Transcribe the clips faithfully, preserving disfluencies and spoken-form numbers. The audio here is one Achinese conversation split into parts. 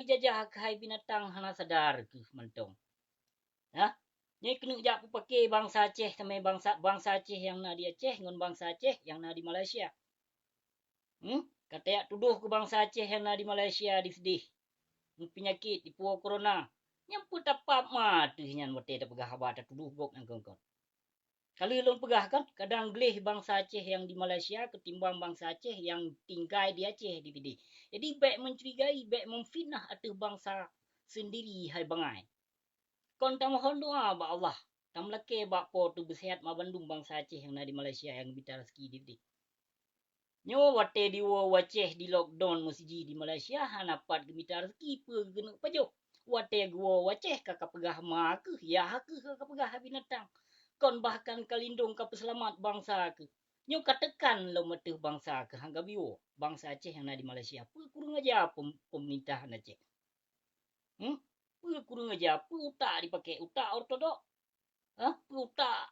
jajah keuhai binatang hana sadar keuh mantong. Hah? Nyoe keuneuk jak peupaké bansa Aceh samé bansa, bansa Aceh nyang na di Aceh ngon bansa Aceh nyang na di Malaysia. Hmm? Ka tajak tudoh keu bansa Aceh nyang na di Malaysia diseudeh. Meupeunyakét, dipuwoe corona. Nyang peue tapap ma ateueh nyan watée tapeugah haba tatudoh gob nyang kon-kon. Ka lheueh lôn peugah kan, kadang gleh bansa Aceh nyang di Malaysia keutimbang bansa Aceh nyang tinggai di Aceh diseudeh. Jadi bék meucurigai, bék meufitnah ateueh bansa seundiri hai bangai. Kon tamohon doá bak Allah, tameulakée bak Po teuh beuseuhat ma bandum bansa Aceh nyang na di Malaysia nyang geumita raseuki diseudeh. Nyoe watée diwoe u Aceh di lockdown meusiji di Malaysia hana pat geumita raseuki peue geuneuk pajoh. Watée geuwoe u Aceh ka kapeugah ma keuh, yah keuh ka kapeugah binatang. Kon bahkan ka lindong ka peuseulamat bansa keuh. Nyoe ka teukan lom ateueh bansa keuh han gabiwoe, bansa Aceh nyang na di Malaysia. Peue kureueng aja pem-, peumeurintah Aceh. Hmm? Peue kureueng aja, peue utak dipaké, utak ortodok? Hah? Peue utak,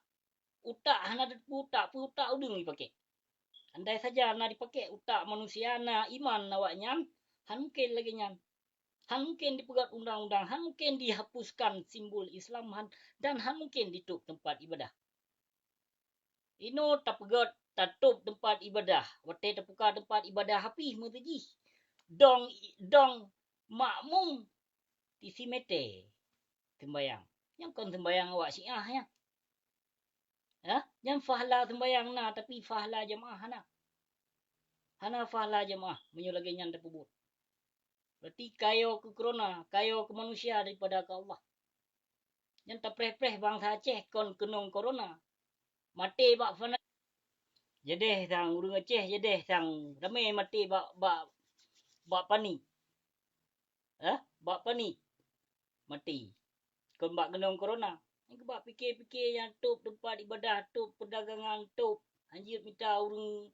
utak hana teupeue utak, peue utak udeueng jipaké? Andai saja na dipaké utak manusia, na iman awaknyan, han mungken lagée nyan. Han mungken dipeugét undang-undang, han mungken dihapuskan simbol Islam, han, dan han mungken ditôb teumpat ibadah. Inoe tapeugét tatôb teumpat ibadah, watée tapuka teumpat ibadah apih meuteujih. Dong, dong makmum tisi mete seumbayang. Nyang kon seumbayang awak Syiah nyan. Hah? Nyan fahla seumbayang na, tapi fahla jamaah hana. Hana fahla jamaah meunyoe lagée nyan tapeubuet. Berarti kayo keu corona, kayo keu manusia daripada keu Allah. Nyan tapreh-preh bansa Aceh kon keunong corona. Maté bak fana-, jadeh sang ureuëng Aceh, jadeh sang ramé maté bak, bak, bak pani. Eh, bak pani maté. Kon bak keunong corona. Nyang keubak pike-pike nyang tôb teumpat ibadah, tôb peudagangan, tôb hanjeuet mita ureuëng,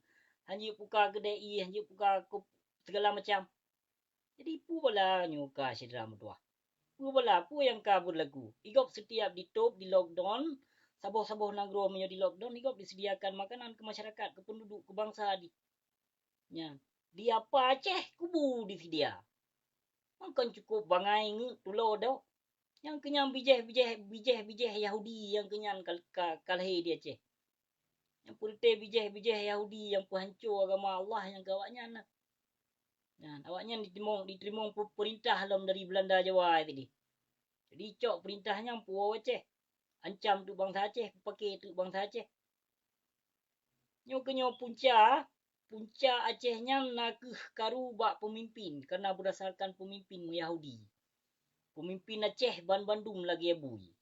hanjeuet puka keudée ié, hanjeuet puka kop-, segala macam. Jadi, peue bala nyoe ka syedara meutuwah? Peue bala, peue nyang ka beurlaku? Igob setiap ditôb, di lockdown, saboh-saboh nanggroe meunyoe di lockdown, igob disediakan makanan keu masyarakat, keu peunduduek, keu bansa di. Nyan, di apa Aceh kubu diseudia. Mangkon cukôp bangai ngeuek tulo doh. Nyang keunyan bijéh-bijéh, bijéh-bijéh Yahudi nyang keunyan ka, ka, ka lahé di Aceh. Nyang peureuté bijéh-bijéh Yahudi nyang peuhanco agama Allah nyang keu awaknyan na. Nyan, awaknyan diteurimong, diteurimong pe-, peurintah lom dari Beulanda Jawa tadi. Jadi, cok peurintah nyan puwoe u Aceh. Ancam teuk bansa Aceh, peupaké teuk bansa Aceh. Nyoe keunyoe punca, punca Aceh nyan na kheueh karu bak peumimpin, kareuna beurdasarkan peumimpin Yahudi. Peumimpin Aceh banbandum lagée bui.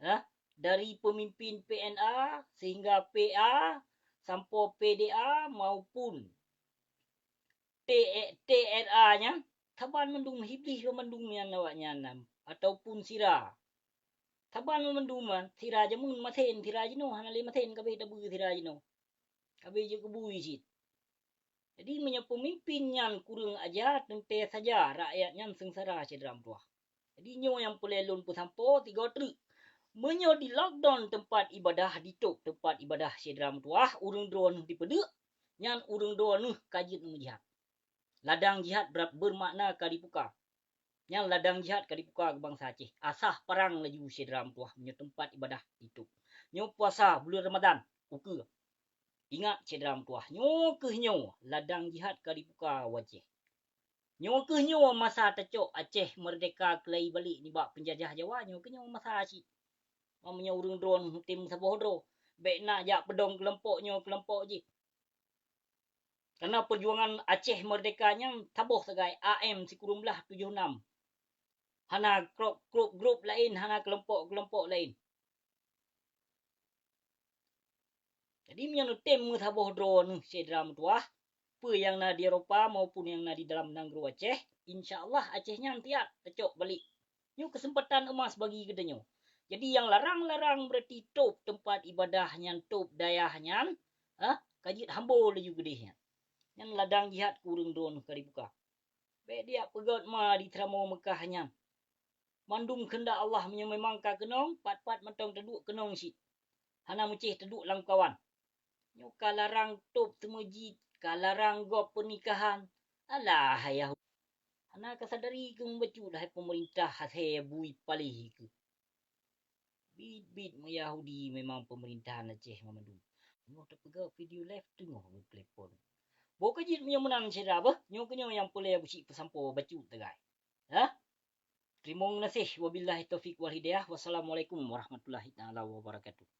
Hah? Dari peumimpin P N A sehingga P A sampoe P D A maupun T-, T R A nyan, saban mandum Iblih banmandum nyan awaknyan nyan, ataupun sira. Saban mandum nyan, sira jameun masen, sira jinoe, hana lé masen kabeh tabeue sira jinoe. Kabeh jeuet keu bui cit. Jadi, meunyoe peumimpin nyan kureueng aja, teuntée saja rakyat nyan seungsara syedara meutuwah. Jadi, nyoe nyang peureulée lôn peusampoe sigoe treuk. Meunyoe di lockdown teumpat ibadah, ditôb teumpat ibadah syedara meutuwah, ureuëng droeneueh dipeudeuk, nyan ureuëng droeneueh ka jeuet meujihad. Ladang jihad ber-, beumakna ka dipuka. Nyan ladang jihad ka dipuka keu bansa Aceh. Asah parang laju syedara meutuwah meunyoe teumpat ibadah ditôb. Nyoe puasa buleuen Ramadhan, ukeue. Ingat syedara meutuwah, nyoe kheueh nyoe ladang jihad ka dipuka u Aceh. Nyoe kheueh nyoe masa tacok Aceh meurdeka keulai balek nibak peunjajah Jawa, nyoe kheueh nyoe masa cit. Meunyoe ureuëng droeneueh tem saboh droe, bék na jak peudong keulompok nyoe keulompok jih. Kareuna peujuangan Aceh meurdeka nyan saboh sagai A M sikureueng blaih tujoh nam. Hana grup-grup laén, hana keulompok-keulompok laén. Jadi, meunyoe neutem meusaboh droeneueh syedara meutuwah, peue nyang na di Eropa maupun nyang na di dalam nanggroe Aceh, insya Allah Aceh nyan siat tacok balek. Nyoe keuseumpatan eumas bagi geutanyoe. Jadi, nyang larang-larang beurati tôb teumpat ibadah nyan, tôb dayah nyan, ha, ka jeuet hambo laju keudeh nyan. Nyan ladang jihad keu ureuëng droeneueh ka dibuka. Bék dijak peugét ma di Seuramoe Meukah nyan. Mandum keundak Allah, meunyoe memang ka keunong, pat-pat mantong taduek keunong cit. Hana meucéh taduek lam kawan. Nyoe ka larang tôb teumeujid, ka larang gob peunikahan. Alah, Yahudi. Hana kasadari keuh mubacut hai peumeurintah asai bui paléh keuh. Bit-bit Yahudi memang peumeurintah Aceh mandum. Nyoe tapeugah video live teungoh geutelepon. Boh ka jeuet meunyoe meunan syedara beuh, nyoe keuh nyoe nyang peureulée Abusyik peusampoe bacut tagai. Hah? Teurimong geunaséh, wabillahi taufiq wal hidayah. Wassalamualaikum warahmatullahi taala wabarakatuh.